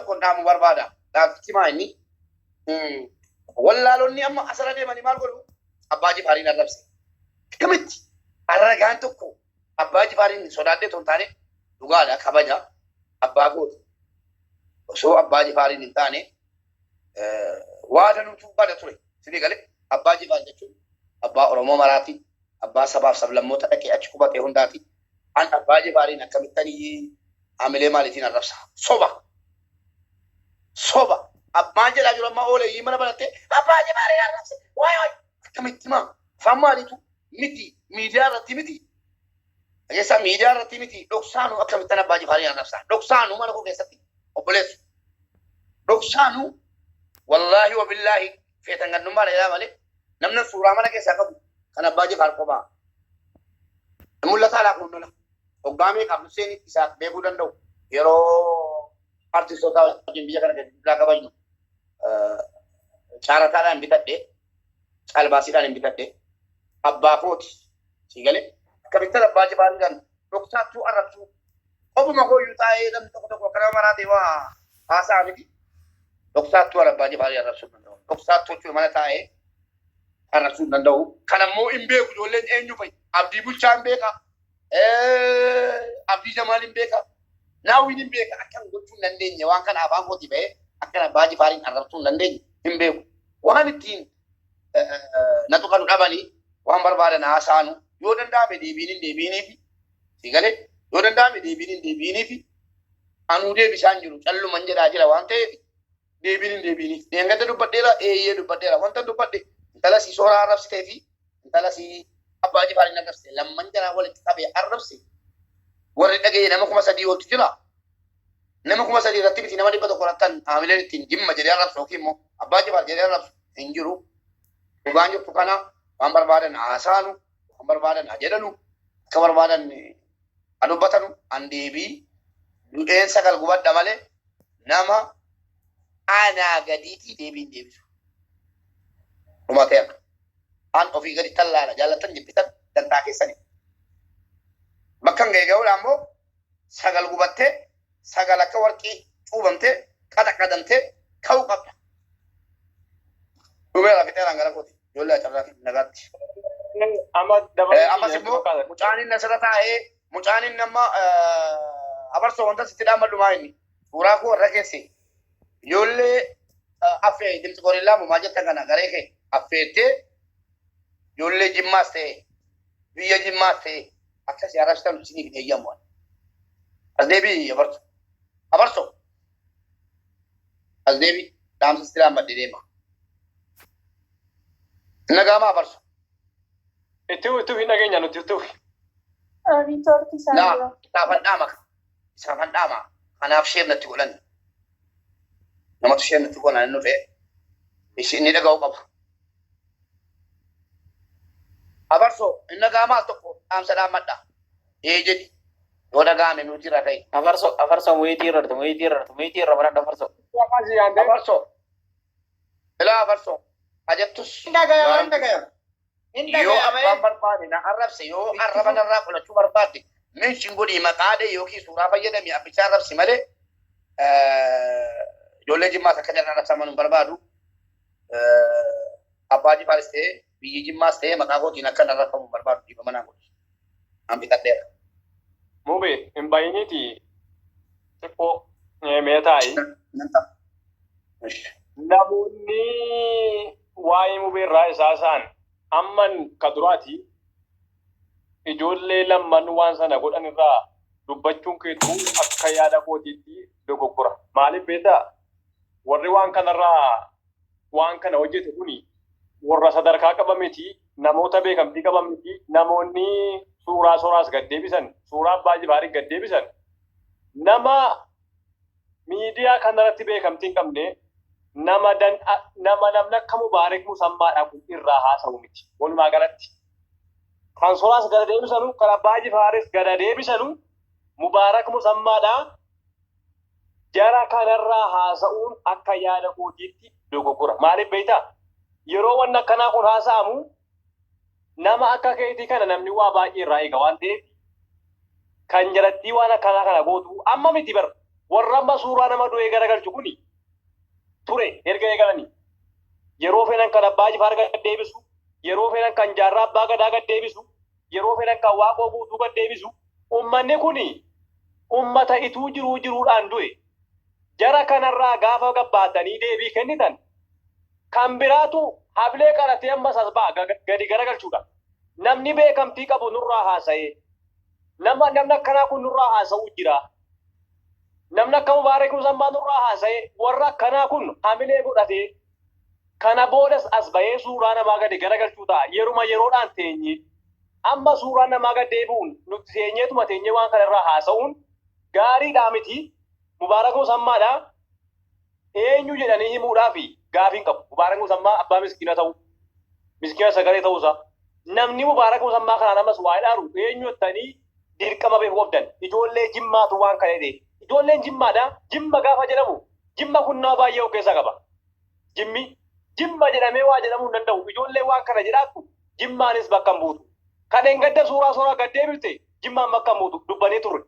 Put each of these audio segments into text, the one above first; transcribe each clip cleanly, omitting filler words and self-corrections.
Tokko dhaamu barbaada. Dhaamsichi maa inni? Wallaalonni amma asirra deemanii maal godhu? Abbaa Jifaariin arrabse. Akkamitti? Arragaan tokko Abbaa Jifaariin sodaadhee otoo hin taane, dhugaadha, kabaja abbaa kooti. Osoo Abbaa Jifaariin hin taane waa danuutu bada ture. Isinii galee? Abbaa Jifaar jechuun abbaa Oromoo maraati. Abbaa sabaaf sablammoota dhaqee achi qubatee hundaati. An Abbaa Jifaariin akkamittan haamilee maaliitiin arrabsa? Soba. Soba. Abbaan jedhaa jiru amma ooleyyii mana banattee Abbaa Jifaariin arrabse. Waay waay. Akkamitti maa? Afaan maaliitu? Miti. Miidiyaa irratti miti. Dhageessaa, miidiyaa irratti miti. Dhoksaanuu akkamittan Abbaa Jifaariin arrabsa? Dhoksaanuu mana koo keessatti, obboleessu. Dhoksaanuu, wallaahi wabillaahi, feetan gandummaa dha jedhaa malee, namni suuraa mana keessaa qabu kan Abbaa Jifaar qophaa. Mul'ataa laa kun lola. Hoggaa meeqaaf Hussein isaa beekuu danda'u, yeroo artistoota wajjin biyya kana keessatti biraa kabajnu, caarataadhaan bitadhe, caalbaasiidhaan hin bitadhe, abbaa kooti. Si galee? Akkamittan Abbaa Jifaariidhaan dhoksaattuu arrabsuu? Qofuma kooyyuu taa'ee namni tokko tokko akka nama maraatee waa haasa'a miti. Dhoksaattuu Abbaa Jifaarii arrabsuu hin danda'u. Dhoksaattuu jechuun mana taa'ee arrabsuu hin danda'u. Kan ammoo hin beeku ijoolleen eenyu fa'i? Abdii Bulchaa hin beeka. Abdii Jamaal hin beeka. Naawwiin hin beeka. Akkan gochuu hin dandeenye, waan kana afaan kootii ba'ee akkan Abbaa Jifaariin arrabsuu hin dandeenye hin beeku. Waan ittiin na tuqanu dhabanii waan barbaadan haasa'anu. Yoo danda'ame deebiin hin deebiiniifi. Si galee? Yoo danda'ame deebiin hin deebiiniifi. Anuu deebisaan jiru calluman jedhaa jira waan ta'eef deebiin hin deebiiniif. Dheengadda dubbadheera, eeyyee dubbadheera. Wanta dubbadhe, intala sii sooraa arrabsitee fi intala sii Abbaa Jifaariin arrabsite lamman jaraa walitti qabee arrabse. Warri dhaga'e nama 3000 oltu jira. Nama 3000 irratti miti, nama 100 irratti kan haamileen ittiin Jimma jedhee arrabsu yookiin immoo Abbaa Jifaar jedhee arrabsu hin jiru. Dhugaan jirtu kana. Waan barbaadan haasaanu, waan barbaadan haa jedhanu, akka barbaadan haa dubbatanu, an deebii du'een sagal gubadha malee nama anaa gadiitii deebii hin deebisu. Dhumateera. An ofii gadi tallaala, jaallattan jibbitan dantaa keessani. Bakka hin ga'e ga'uudha ammoo sagal gubattee, sagal akka warqii cuubamtee, qaxaqadamtee ka'uu qabda. Dhumeera, fixeeraan gara kooti. Ijoollee acarraatiin nagaatti. Amma dabalee Ammas immoo mucaan inni asirra taa'ee, mucaan inni amma abarsoo wanta sitti dhaammadhu maa inni suuraa koo irra keesse, ijoollee affee dimtsi gorillaa moo maal jettan kana garee kee affeettee, ijoollee Jimmaas ta'e, biyya Jimmaas ta'e, akkasii arrabsitan isiniif hin eeyyamu. As deebii abarso. Abarso. As deebii, dhaamsa sitti dhaammadhe deema. Nagaama abarso. Itti itti hin dhageenya nuti, itti. Riitorti isaan Laa dura. Isaafan dhaama. Isaafan dhaama. Kanaaf share natti godhan. Namatu share natti godhan, inni dhufe. Isin inni dhaga'uu qaba. Abarsoo, inni dhaga'ama, al tokko dhaamsa dhaammadha. Ee jedhi. Yoo dhaga'ame nuti irraa ka'i. Afarso, afarso, muyitii irra jirtu, muyitii irra jirtu, muyitii irra baradhu afarso. Abarsoo. Ilaa abarsoo. Ajettus. Hin dhagayama, hin dhagayama. Hin Yoo dhagayama. abbaan barbaade na arrabse, yoo arraba narraa qolachuu barbaadde mention godhii, maqaa dhee yookiin suuraa fayyadamii abbichaa arrabsi malee, ijoollee Jimmaas akka jarri arrabsaman hin barbaadu. Abbaa Jifaaris ta'ee, biyyi Jimmaas ta'ee, maqaa kootiin akka hin arrabfamu hin barbaadu, dhiifama naa godhi. An fixadheera. Mube, hin bayiniiti, xiqqoo mee taa'i. Nan ta'a. Namoonni waa'ee Mubee irraa isaa isaan amman ka duraati, ijoollee lamman waan sana godhan irraa dubbachuun keetu akka yaada kootiitti dogoggora. Maaliif beektaa? Warri waan kanarraa waan kana hojjete kuni warra sadarkaa qaban miti, namoota beekamtii qaban miti, namoonni suuraa soraas gad deebisan, suuraa Abbaa Jifaarii gad deebisan, nama miidiyaa kanarratti beekamtii hin qabne, nama dan nama namni akka Mubaarik Musammaadha kun irraa haasa'u miti. Walumaa galatti. Kan soraas gad deebisanu, kan Abbaa Jifaaris gad deebisanu Mubaarak Musammaadha. Jara kanarraa haasa'uun akka yaada kootiitti dogoggora. Maaliif beektaa? Yeroo wanni akkanaa kun haasa'amu nama akka keetii kana namni waa baay'ee irraa eega waan ta'eef, kan jarattii waan akkanaa kana gootu amma miti bar. Warra amma suuraa nama du'ee garagalchu kuni ture erga eegalanii. Yeroo fedhan kan Abbaa Jifaar gad deebisu, yeroo fedhan kan Jaarraa Abbaa Gadaa gad deebisu, yeroo fedhan kan Waaqoo Guutuu gad deebisu. Ummanni kuni ummata ituu jiruu jiruudhaan du'e. Jara kanarraa gaafa gabbaatanii deebii kennitan kan biraatu hablee qaratee ammas as ba'a gadi garagalchuudha. Namni beekamtii qabu nurraa haasa'ee. Nama namni akkanaa kun nurraa haasa'uu jira. Namni akka Mubaarak Musammaa nurraa haasa'ee warra akkanaa kun hamilee godhatee kana boodas as ba'ee suuraa namaa gadi garagalchuu ta'a. Yeruma yeroodhaan teenye. Amma suuraa namaa gad deebi'uun nuti teenyeetuma teenyee waan kana irraa haasa'uun gaariidhaa miti. Mubaarak Musammaadha. Eenyu jedhanii himuudhaaf gaafii hin qabu. Mubaarak Musammaa abbaa miskiina ta'uu, miskiina sagalee ta'uusaa. Namni Mubaarak Musammaa kanaan ammas waa ilaalu eenyu jettanii dirqama beekuu qabdan. Ijoollee Jimmaatu waan kana jedhe. Ijoolleen Jimmaadha. Jimma gaafa jedhamu Jimma kun nama baay'ee of keessaa qaba. Jimmi Jimma jedhamee waa jedhamuu hin danda'u. Ijoollee waan kana jedhaattu Jimmaanis bakka hin buutu. Kan engadda suuraa suuraa gad deebifte Jimmaan bakka hin buutu dubbannee turre.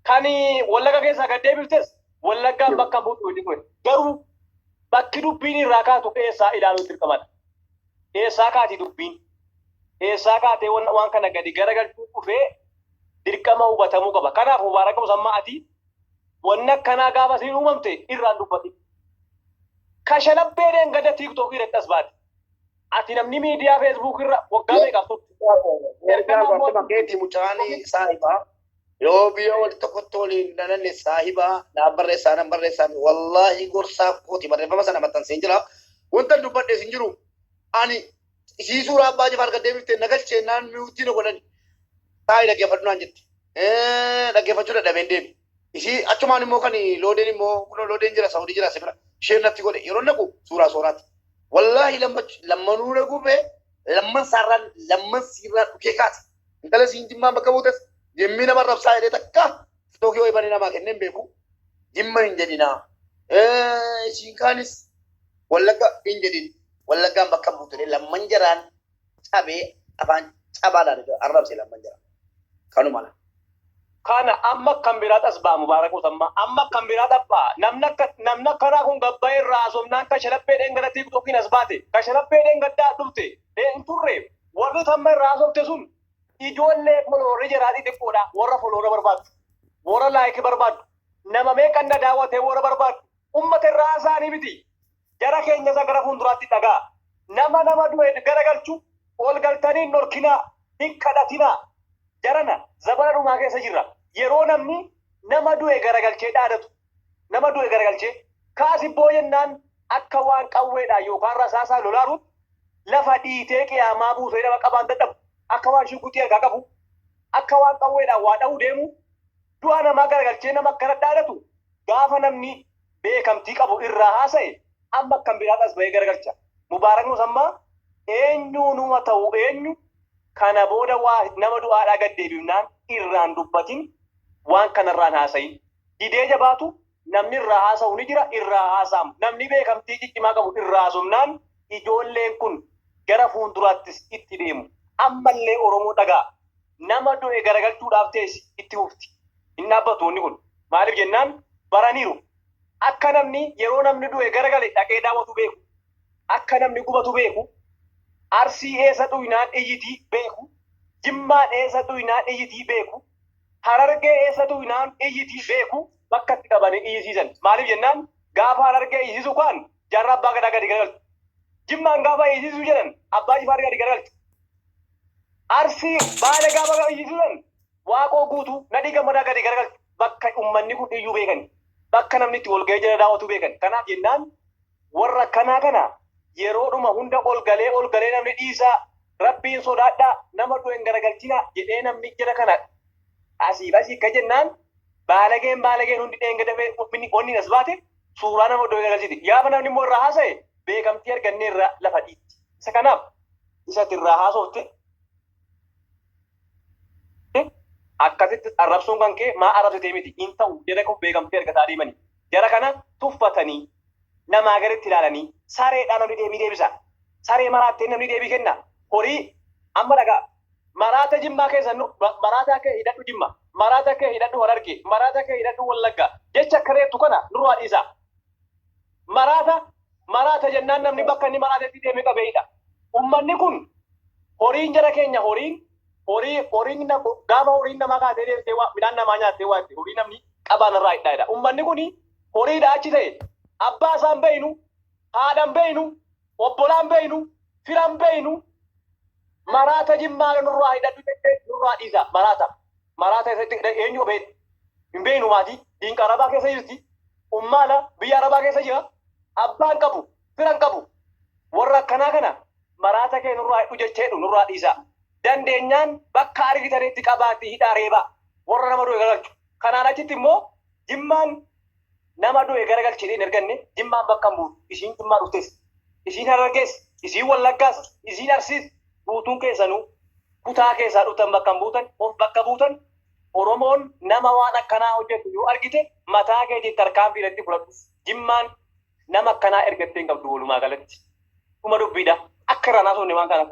Kan Wallagga keessaa gad deebiftes Wallaggaan bakka hin buutu inni ture. Garuu bakki dubbiin irraa kaatu eessaa ilaaluun dirqamadha. Eessaa kaati dubbiin? Eessaa kaatee waan kana gadi garagalchuu dhufee dirqama hubatamuu qaba. Kanaaf Mubaarak Musammaa ati wanni akkanaa gaafa siin uumamte irraan dubbatin. Kashalabbee deengada TikTok irratti as baate. Ati namni miidiyaa Facebook irra waggaa meeqaaf turte? Ergaa akkuma keetii mucaan saahibaa yoo biyya wal tokkotti waliin dhalanne saahibaa naan barreessaa nan barreessaa wallaahi gorsaa kooti barreeffama sana maxxanseen jira. Wanta dubbadhe sin jiru ani isii suuraa Abbaa Jifaar gad deebiftee na galchee naan mute na godhani. Taa'ii dhaggeeffadhu naan jette. Dhaggeeffachuu dadhabeen deemi. Isii achumaan immoo kan loodeen immoo kunoo loodeen jira Saawudii jira sibira isheen natti godhe yeroo naqu suuraa sooraati. Wallaahi lammanuu na gubee lamman saarraan lamman siirraan dhukee kaase. Intala siin Jimmaan bakka buutes jimmii nama rabsaa jedhee takka TikTokii wayii banee namaa kennee hin beeku. Jimma hin jedhinaa. Isiin kaanis Wallagga hin jedhin. Wallaggaan bakka buute lamman jaraan cabee afaan cabaadhaan arrabse lamman jaraan. Kanuma la. Kana amma kan biraa as ba'a Mubaarak Musammaa. Amma kan biraa dhabbaa. Namni akka namni akkanaa kun gabbayee irraa haasofnaan kashalabbee dheengada TikTokiin as baate. Kashalabbee dheengaddaa dhufte. Hin turre. Warri tamma irraa haasofte sun ijoollee followerri jaraa xixiqqoodha. Warra follower barbaaddu. Warra like barbaaddu. Nama meeqan na daawwatee warra barbaaddu. Ummata irraa haasa'anii miti. Jara keenya isa gara fuulduraatti dhagaa. Nama nama du'e garagalchu ol galtanii hin dhorkinaa, hin kadhatinaa. Jarana zabana dhumaa keessa jirra. Yeroo namni nama du'e garagalchee dhaadatu. Nama du'e garagalchee kaasi booyennaan akka waan qawweedhaan yookaan rasaasaa lolaaruutti lafa dhiitee qiyaamaa buusee nama qabaan dadhabu. Akka waan shugguxii harkaa qabu. Akka waan qawweedhaan waa dha'uu deemu. Du'a namaa garagalchee nama akkana dhaadatu gaafa namni beekamtii qabu irraa haasa'e amma akkam biraa as ba'ee garagalcha. Mubaarak Musammaa eenyuu numa ta'u eenyu kana booda waa nama du'aadhaa gad deebifnaan irraan dubbatin waan kanarraan haasa'in. Didee jabaatu namni irraa haasa'u ni jira irraa haasa'amu. Namni beekamtii ciccimaa qabu irraa haasofnaan ijoolleen kun gara fuulduraattis itti deemu. Ammallee Oromoo dhagaa nama du'e garagalchuudhaaf teessi itti fufti. Hin dhaabbatu wanni kun. Maaliif jennaan baraniiru. Akka namni yeroo namni du'e garagale dhaqee daawwatu beeku. Akka namni gubatu beeku. Arsii eessa dhuynaan iyyitii beeku. Jimmaan eessa dhuynaan iyyitii beeku. Harargee eessa dhuynaan iyyitii beeku. Bakka itti qabanii iyyisiisan. Maaliif jennaan gaafa Harargee iyyisiisu kaan Jaarraa Abbaa Gadaa gadi garagalchu. Jimmaan gaafa iyyisiisu jedhan Abbaa Jifaar gadi garagalchu. Arsii Baale gaafa iyyisiisan Waaqoo Guutuu Nadhii Gammadaa gadi garagalchu. Bakka uummanni kun iyyuu beekani. Bakka namni itti wal ga'ee jala daawwatu beekan. Kanaaf jennaan warra akkanaa kana yeroodhuma hunda ol galee ol galee namni dhiisaa rabbiin sodaadhaa nama du'e hin garagalchinaa jedhee namni jara kana asiif asii akka jennaan baalageen baalageen hundi dheenga dafee onni as baate suuraa nama du'e garagalchiti. Gaafa namni immoo irraa haasa'e beekamtii argannee irraa lafa dhiitti. Isa kanaaf isatti irraa haasofte akkasitti arrabsuun kan kee maa arrabsitee miti hin ta'u jara kun beekamtii argataa deemani. Jara kana tuffatanii namaa gaditti ilaalanii sareedhaan namni deebii deebisa. Saree maraattee namni deebii kenna. Horii amma dhagaa maraata Jimmaa keessa maraataa kee hidhadhu Jimma, maraata kee hidhadhu Harargee, maraata kee hidhadhu Wallagga jecha akka teettu kana nurraa dhiisaa. Maraata maraata jennaan namni bakka inni maraatetti deemee qabeeyidha. Ummanni kun horiin jara keenya horiin horii horiin gaafa horiin namaa kaatee deemtee waa midhaan namaa nyaattee waa itti horii namni qabaan irraa hidhaadha. Ummanni kun horiidha achi ta'e abbaa isaan beeynu, haadhan beeynu, obbolaan beeynu, firan beeynu. Maraata Jimmaa nurraa hidhadhu jettee nurraa dhiisa. Maraata maraata isatti eenyu beeytu hin beeynu. Maatii diinqa arabaa keessa jirti, ummaala biyya arabaa keessa jira, abbaan qabu, firan qabu. Warra akkanaa kana maraata kee nurraa hidhu jecheedhu nurraa dhiisa. Dandeenyaan bakka argitanitti qabaatti hidhaa, reebaa warra nama du'e garagalchu. Kanaan achitti immoo Jimmaan nama du'e garagalchitee hin erganne. Jimmaan bakka hin buutu. Isiin Jimmaa dhuftes, isiin Harargees, isiin Wallaggaas, isiin Arsiis, guutuun keessanuu kutaa keessaa dhuftan bakka hin buutan. Of bakka buutan. Oromoon nama waan akkanaa hojjetu yoo argite mataa keetiin tarkaanfii irratti fudhadhu. Jimmaan nama akkanaa ergattee hin qabdu. Walumaa galatti dhuma dubbiidha akka irraa naasofne waan kana.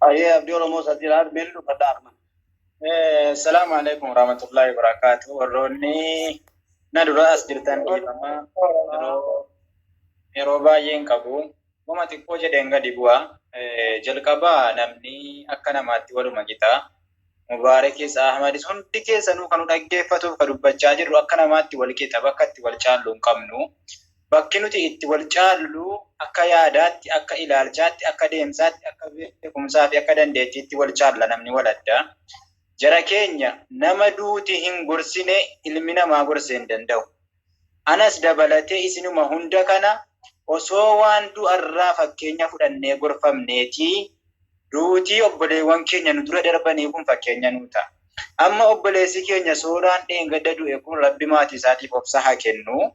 Ayyee, Abdii Oromoo Sadiraa meelli dubbadhaa arman. Salaamu alaikum warahmatullahi wabarakatuh. Warroonni na dura as jirtan, dhiifama, yeroo baay'ee hin qabu. Dhuma xiqqoo jedheen gadi bu'a. Jalqabaa namni akka namaatti waluma qixa. Mubaarakis Ahmadis hundi keessanuu kan nu dhaggeeffatuuf kan dubbachaa jirru akka namaatti wal qixa, bakka itti wal caallu hin qabnu. Bakki nuti itti wal caallu akka yaadaatti, akka ilaalchaatti, akka deemsaatti, akka beekumsaa fi akka dandeettiitti wal caalla, namni wal adda. Jara keenya, nama duuti hin gorsine ilmi namaa gorsee hin danda'u. Anas dabalatee isinuma hunda kana osoo waan du'arraa fakkeenya fudhannee gorfamneetii, duutii obboleewwan keenya nu dura darbanii kun fakkeenya nuu ta'a. Amma obboleessi keenya Sooraan dheengadda du'e kun, Rabbi maatii isaatiif obsa haa kennu.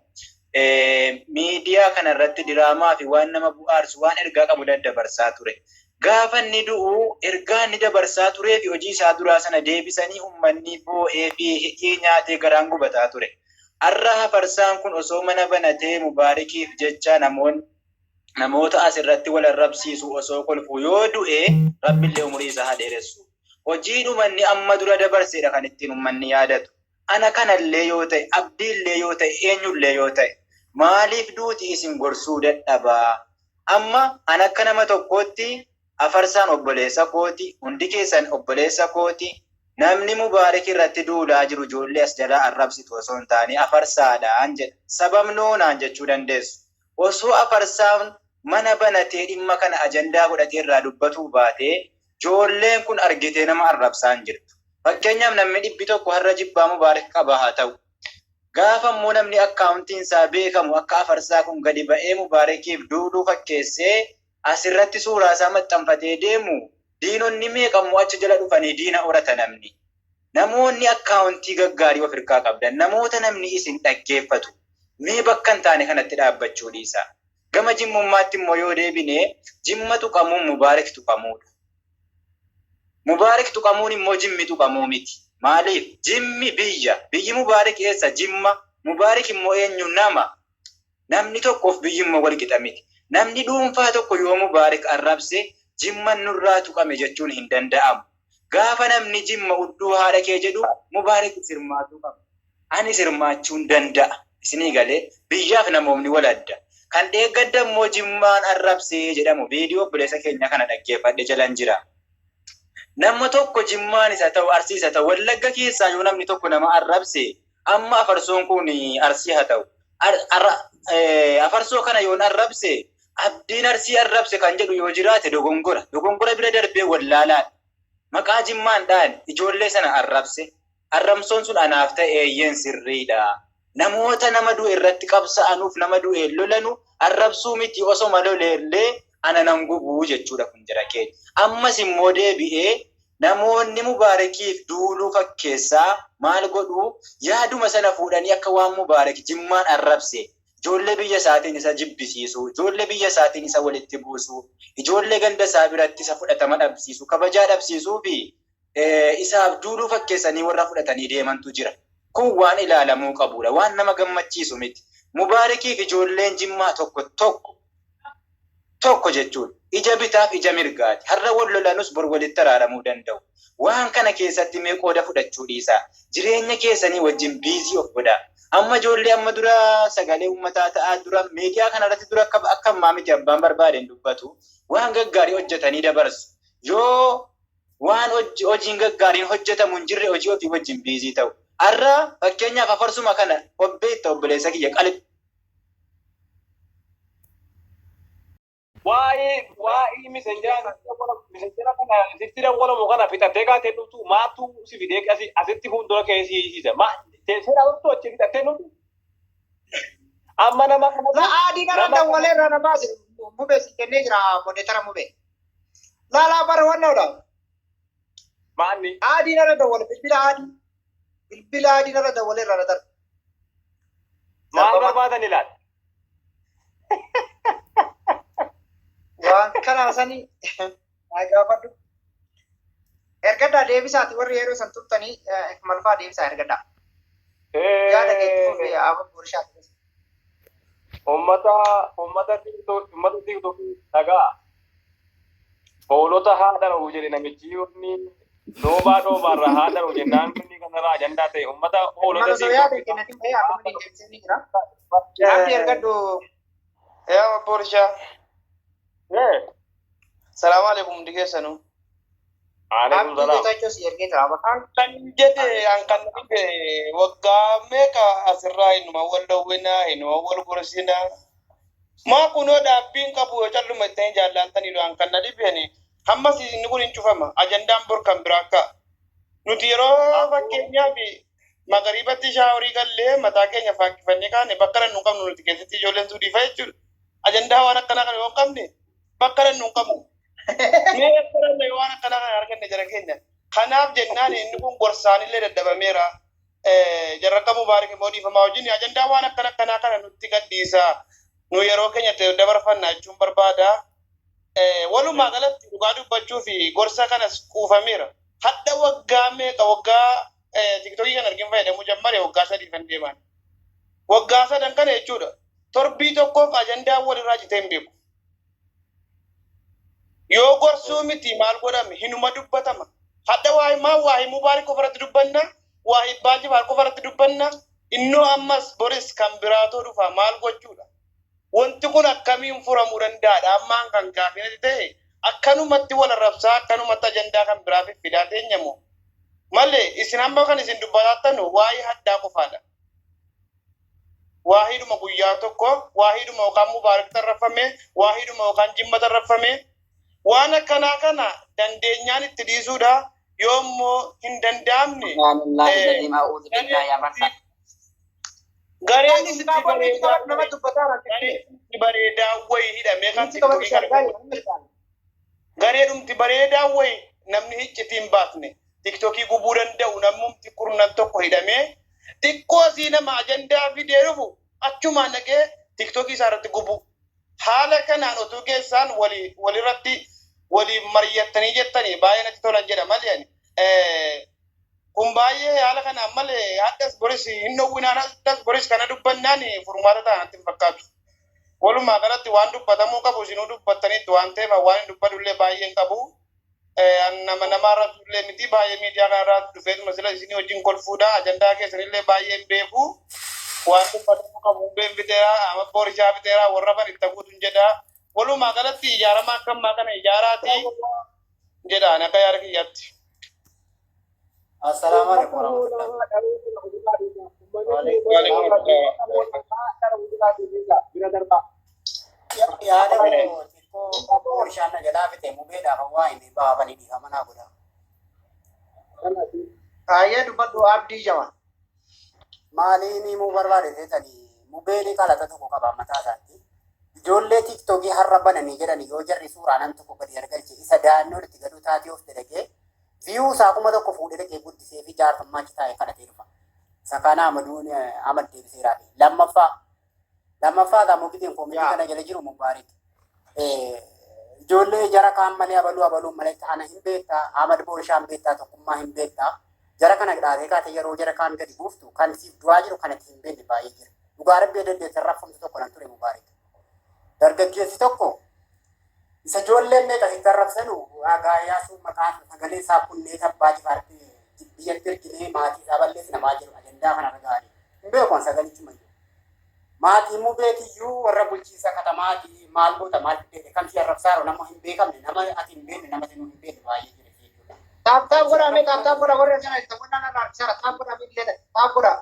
Miidiyaa kanarratti diraamaa fi waan nama bu'aarsu, waan ergaa qabu daddabarsaa ture. Gaafa inni du'u ergaa inni dabarsaa turee fi hojii isaa duraa sana deebisanii uummanni boo'ee fi hidhii nyaatee garaan gubataa ture. Har'a hafarsaan kun osoo mana banatee Mubaarikiif jecha namoonni namoota asirratti wal arrabsiisu osoo kolfuu yoo du'e, Rabbillee umurii isaa haa dheeressu. Hojiidhuma inni amma dura dabarseedha kan ittiin uummanni yaadatu. Ana kanallee yoo ta'e, Abdiillee yoo ta'e, eenyullee yoo ta'e, maaliif duuti isin gorsuu dadhabaa? Amma an akka nama tokkootti afarsaan obboleessa kooti, hundi keessan obboleessa kooti. Namni Mubaarik irratti duulaa jiru ijoollee as jalaa arrabsitu osoo hin taane afarsaadhaan jedha. Sababnoo naan jechuu dandeessu. Osoo afarsaan mana banatee dhimma kana ajandaa godhatee irraa dubbatuu baatee, ijoolleen kun argitee nama arrabsaa hin jirtu. Fakkeenyaaf, namni 100 har'a jibbaa Mubaarik qaba haa ta'u. Gaafa immoo namni akkaawuntiin isaa beekamu akka afarsaa kun gadi ba'ee Mubaarikiif duuluu fakkeessee asirratti suuraa isaa maxxanfatee deemu, diinonni meeqa immoo achi jala dhufanii diina horata namni. Namoonni akkaawuntii gaggaarii of hirkaa qabdan, namoota namni isin dhaggeeffatu, mee bakka hin taane kanatti dhaabbachuu dhiisaa. Gama Jimmummaatti immoo yoo deebine, Jimma tuqamuun Mubaarik tuqamuudha. Mubaarik tuqamuun immoo Jimmi tuqamuu miti. Maaliif? Jimmi biyya. Biyyi Mubaarik eessa? Jimma. Mubaarik immoo eenyu? Nama. Namni tokkoof biyyi immoo wal qixa miti. Namni dhuunfaa tokko yoo Mubaarik arrabse, Jimman nurraa tuqame jechuun hin danda'amu. Gaafa namni Jimma udduu haadha kee jedhu, Mubaarik sirmaatuu qaba. Ani sirmaachuun danda'a. Isinii galee, biyyaaf namoomni wal adda. Kan dheeggadda immoo Jimmaan arrabsee jedhamu viidiyoo obboleessa keenya kana dhaggeeffadhe jalan jira. Nama tokko Jimmaanis haa ta'u, Arsiis haa ta'u, Wallagga keessaa yoo namni tokko nama arrabse, amma afarsoon kun Arsii haa ta'u. Afarsoo kana yoon arrabse, Abdiin Arsii arrabse kan jedhu yoo jiraate dogongora. Dogongora bira darbee wallaalaadha. Maqaa Jimmaan dhaan ijoollee sana arrabse. Arrabsoon sun anaaf ta'e, eeyyeen sirriidha. Namoota nama du'e irratti qabsa'anuuf nama du'e lolanu arrabsuu miti, osoma loleellee ana nan gubuu jechuudha kun, jara keenya. Ammas immoo deebi'ee namoonni Mubaarakiif duuluu fakkeessaa maal godhuu, yaaduma sana fuudhanii akka waan Mubaarak Jimmaan arrabse ijoollee biyya isaatiin isa jibbisiisuu, ijoollee biyya isaatiin isa walitti buusuu, ijoollee ganda isaa biratti isa fudhatama dhabsiisuu, kabajaa dhabsiisuu fi isaaf duuluu fakkeessanii warra fudhatanii deemantu jira. Kun waan ilaalamuu qabudha. Waan nama gammachiisu miti. Mubaarakiif ijoolleen Jimmaa tokko tokko Tokko jechuudha. Ija bitaaf ija mirgaati. Har'a wal lolanus bor walitti araaramuu danda'u. Waan kana keessatti mee qooda fudhachuu dhiisaa. Jireenya keessanii wajjin busy of godhaa. Amma ijoollee amma dura sagalee uummataa ta'aa dura miidiyaa kanarratti dura akka ammaa miti, abbaan barbaade hin dubbatu. Waan gaggaarii hojjetanii dabarsu. Yoo waan hojiin gaggaariin hojjetamu hin jirre, hojii ofii wajjin busy ta'u. Har'a fakkeenyaaf afarsuma kana obbeetta, obboleessa kiyya qalbi. Waa'ee messengeraa kana sitti dawwalamu kana fixattee kaatee dhuftu, maatu si fidee asitti fuuldura kee si hiisiisa. Ma seera dhuftu achi fixattee dhuftu. Amma nama La adii kana nama dawwalee irraa na baase, mubee si kennee jira, moderator mubee. Laa laa, bara wannoodha. Maanni? Adii narra dawwale, bilbila adii. Bilbila adii narra dawwalee irraa na darbe. Maal barbaadan ilaal? Waan kana sanii naa gaafadhu. Ergaddaa deebisaati, warri yeroo san turtanii malfaa deebisaa ergaddaa. Yaada keetti fufi, Abba Borishaa. Ummata TikTok dhagaa. Hoolota haadha dha'u jedhe namichi, inni dhoobaa dhoobaarraa haadha dha'u jennaan, inni kanarraa ajandaa ta'e ummata hoolota Mana osoo yaada kennatin bahee akkuma inni deebisee ni jira. Abdi, ergadhu. Yaa Borishaa. Salaamu alaikum hundi keessanuu. Alaikum Abdii salaam. Geetaachoo si ergee jira. Kan jedhe an kan dhibe, waggaa meeqa asirraa inuma wal dhowwinaa, inuma wal gorsinaa. Maa kunoo dhaabbiin qabu yoo calluma ittiin jaallataniidha. An kan na dhibeen hammas inni kun hin cufama. Ajandaan bor kan biraa akka nuti yeroo fakkeenyaaf magariibatti shaaworii gallee mataa keenya faakkifannee kaane bakka dhannu hin qabnu nuti keessatti ijoolleen suudhiifa jechuudha. Ajandaa waan akkanaa kana yoo hin qabne bakka dhannu hin qabnu. Mee akka dhannu waan akkanaa kana arganne jara keenya. Kanaaf jennaan inni kun gorsaanillee dadhabameera. Jarra akka Mubaarik immoo dhiifamaa wajjin ajandaa waan akkana akkanaa kana nutti gadhiisa. Nu yeroo keenya dabarfanna jechuun barbaada. Walumaa galatti dhugaa dubbachuu fi gorsa kanas quufameera. Hadda waggaa meeqa, waggaa TikTokii kan argin fayyadamuu jammare, waggaa 3 kan deeman. Waggaa sadan kana jechuudha. Torbii tokkoof ajandaa walirraa citee hin beeku. Yoo gorsuu miti maal godhame, hinuma dubbatama. Hadda waa maa waa Mubaarik qofarratti dubbanna, waa Hibbaa Jifaar qofarratti dubbanna. Innoo ammas boris kan biraatoo dhufa, maal gochuudha? Wanti kun akkamiin furamuu danda'aadha? Ammaan kan gaafii ta'e, akkanumatti wal arrabsaa, akkanumatti ajandaa kan biraa fiffidaa teenyamu. Malee isin amma kan isin dubbatattanu waa'ee haddaa qofaadha. Waahiduma guyyaa tokko, waahiduma yookaan Mubaarak tarrafame, waahiduma yookaan Jimma tarrafame, waan akkanaa kana dandeenyaan itti dhiisuudha. Yoo immoo hin danda'amne gareen Nama dubbataa bareedaa wayii hidhamee kan TikTokii kana, gareedhumti bareedaa wayii namni hiccitii hin baasne TikTokii gubuu danda'u, namumti kurnan tokko hidhamee xiqqoo asii nama ajandaa fidee dhufu achumaan dhaqee TikTokii isaa irratti gubu. Haala kanaan utuu keessaan walirratti waliin mari'attanii jettanii baay'ee natti tolan jedha malee ani. Kun baay'ee haala kanaan malee haddas boris hin dhowwinaan, haddas boris kana dubbannaan furmaata ta'a natti hin fakkaatu. Walumaa galatti waan dubbatamuu qabu isinuu dubbattaniitti waan ta'eef waan hin dubbadullee baay'ee hin qabu. Nama namaarra illee miti, baay'ee miidiyaa kanarraa dhufeetuma sila isinii wajjin kolfuudha. Ajandaa keessanillee baay'ee hin beeku. Waan dubbatamuu qabu hundeen fixeera, amma boorishaa fixeera, warra fan itti guutuun jedha. Walumaa galatti ijaarama akka ammaa kana ijaaraati jedhaan akka yaada kiyyaatti. Assalaamu alaikum warahmatullahi. Yaada koo xiqqoo boorishaan na jalaa fixe, mubeedhaaf waa hin baafanii dhiifama naa godha. Ayyee, dubbadhu, Abdii Jama. Maaliin himuu barbaade seetanii, mubeen qalata tokko qaba mataa isaatti. Ijoollee TikTokii har'a bananii jedhanii yoo jarri suuraa nam tokko gadi argalche, isa da'annoo itti gaduu taatee of dalagee view isaa 1000 fuudhee dhaqee guddisee fi jaarfammaa achi taa'ee kadhatee dhufa. Isa kana Amaduun Amad deebiseeraa fi lammaffaa gamoo giteen comment kana jala jiru, Mubaarik. Ijoollee jara kaan malee abaluu abaluun malee ana hin beektaa, Ahmad Boorishaa hin beektaa, tokkummaa hin beektaa. Jara kana dhaatee kaatee yeroo jara kaan gadi buuftu, kan siif du'aa jiru kanatti hin beekne baay'ee jira. Dhugaa rabbii dandeessa raffamtu tokko nan ture, Mubaarik. Dargaggeessi tokko Isa ijoolleen meeqa sitti arrabsanu gaayyaasuu maqaan sagalee isaa kunnee abbaa jifaarti biyyatti erginee maatii isaa balleessi namaa jiru ajandaa kana argaanii. Hin beeku an sagalichi mayyuu. Maatii mubeetiyyuu warra bulchiinsa katamaatii maal goota maal fiddeete kam si arrabsaaroo nama hin beekamne nama ati hin beekne nama sinuu hin beekne baay'ee jira jechuudha. Tap tap godhaa mee tap tap godhaa warri asirra jirtan wannaan irraa harkisaara tap godhaa mee illee tap godhaa.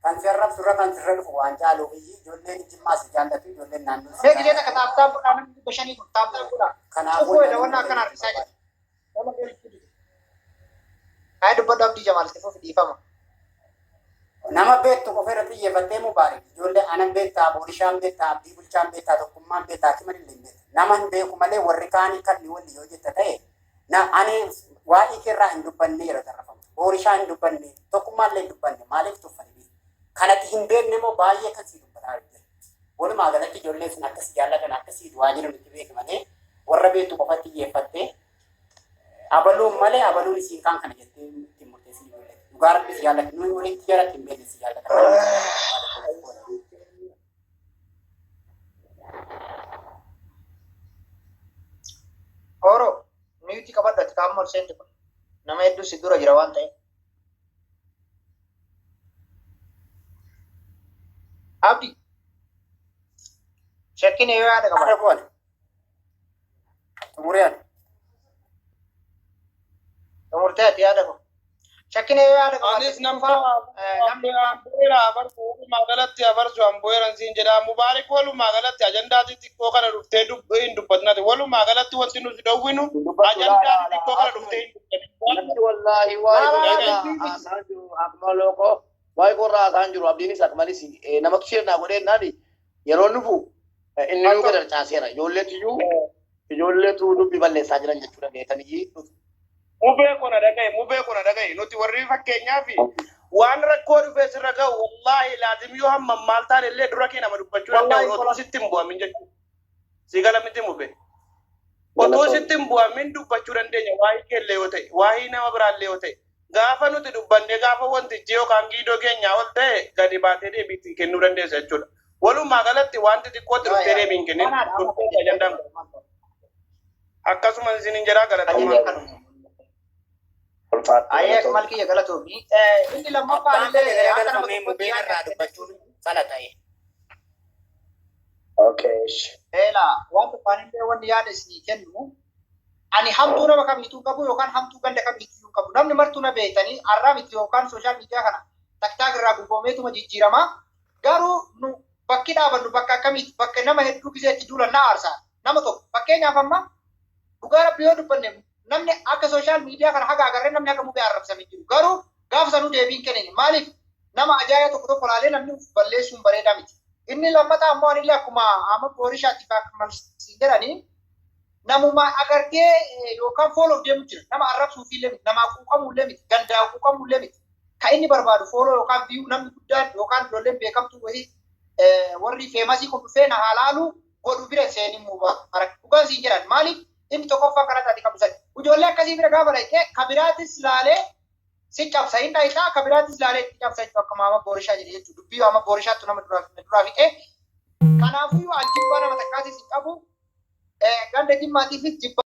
Kan si arrabsu irra kan sirra dhufu waan caaluuf iyyuu ijoolleen jimmaa si jaallatu ijoolleen naannoo si Mee gisee takka jaallatu. tap tap godhaa namni 500 kun tap tap godhaa. Kanaafuu Cufuu jedha namni wannaa akkana mubee harkisaa jira. Nama galchuu dide. Haa dubbadhu Abdii Jamaal itti fufi dhiifama. Nama beektu qofa irratti xiyyeeffattee mubaarik ijoollee anan beektaa boorishaan beektaa abdii bulchaan beektaa tokkummaan beektaa kiman illee hin beekta. Nama hin beeku malee warri kaanii kan ni walli yoo jetta ta'e na ani waa'ee keerraa hin dubbanne yeroo tarrafamu. Boorishaan hin dubbanne tokkummaan illee hin dubbanne maaliif tuffani beektu. Kanatti hin beekne immoo baay'ee kan sii dubbataa jira. Walumaa galatti ijoolleen sun akkas jaallatan akkasii du'aa jiran itti beeki malee warra beektu qofatti xiyyeeffattee abaluun malee abaluun isiin kaan kana jettee ittiin murteessin ijoollee. Dhugaa rabbi si jaallatu nuyi walitti jaratti hin beekne si jaallatan. Oro mute qabadhu ati qaama ol seente kun nama hedduu si dura jira waan ta'eef. Abdi shakkiin yoo yaada Har'a qabaate. goone xumuree ani. Xumurtee ati yaada koo. Shakkiin yoo yaada qabaate Anis nam fufaa namni amboera abarsu walumaa galatti abarsu amboeran siin jedha mubaarik walumaa galatti ajandaa xixiqqoo kana dhuftee hin dubbatinati walumaa galatti wanti nuti dhowwinu Dubbatu ajandaa laa xixiqqoo laa kana dhuftee hin dubbatin. Namni wallaahi waa'ee laa laa korraa dubbii miti. haasaan jiru akkuma lookoo waa'ee korraa haasaan jiru abdiinis akmalis namatu shirnaa godhee naani yeroo nufu inni nuu gad harcaaseera ijoolleetu ijoolleetu dubbi balleessaa jiran jechuudha beekanii dhufu. Mubee kona dhagaye mubee kona dhagaye nuti warri fakkeenyaaf waan rakkoo dhufee sirra ga'u wallaahi laazim yoo hamma maal taane illee dura kee nama dubbachuu Wallaahi danda'u tola. otoo sitti hin bu'amin jechuudha. Si gala miti mubee. Otoo sitti hin bu'amin dubbachuu dandeenya waa'ee keellee yoo ta'e waa'ee nama biraallee yoo ta'e gaafa nuti dubbanne gaafa wantichi yookaan giidoo keenyaa ol ta'e gadi baatee deebiitti kennuu dandeessa jechuudha. Walumaa galatti wanti xiqqootti Yaa dhuftee yaa deebiin kennin kanaadha amma dhuftee ajandaan akkasumas isinin jedhaa galatoomaa. Anillee kanuma. Ayyee akmal kiyya galatoomi. Inni lammaffaan Abbaan fedhe illee akka nama garagalfamee tokkotti mubeen yaada irraa dubbachuun fala ta'e. Okay. Eela waan tokkoon illee wanni yaada isinii kennu ani hamtuu nama kamiituu qabu yookaan hamtuu ganda kamiituu qabu namni martuu na beektanii har'aa miti yookaan social media kana taktaak irraa gurgoomeetuma jijjiirama garuu nu bakki dhaabannu bakka akkamiiti bakka nama hedduu giseetti duulan na aarsaa nama tokko fakkeenyaaf amma dhugaa rabbi yoo dubbanne namni akka social media kana haga agarree namni akka mubee arrabsamee jiru garuu gaafa sanuu deebiin kennin maaliif nama ajaa'iba tokko tokko laalee namni uf balleessuun bareedaa miti. Inni lammataa ammoo anillee akkuma amma boorishaatti siin jedhanii namuma agartee yookaan follow deemu jira nama arrabsuuf illee miti namaa quuqamuu illee miti gandaa quuqamuu illee miti kan inni barbaadu follow yookaan view namni guddaan yookaan ijoolleen beekamtuu wayii warri famous kun dhufee na halaalu godhu bira seenin mubaarak dhugaan siin jedhan maaliif inni tokkoffaa kana taate qabu sadi ijoollee akkasii bira gaafa dhaqee kabiraatis laalee si cabsa hin dhayitaa kabiraatis laalee itti cabsa jechuudha akka maama boorishaa jedhe jechuudha dubbii maama boorishaattu nama duraa fixee kanaafuu ajjibbaa nama takkaatis hin qabu ganda jimmaatiifis jibba.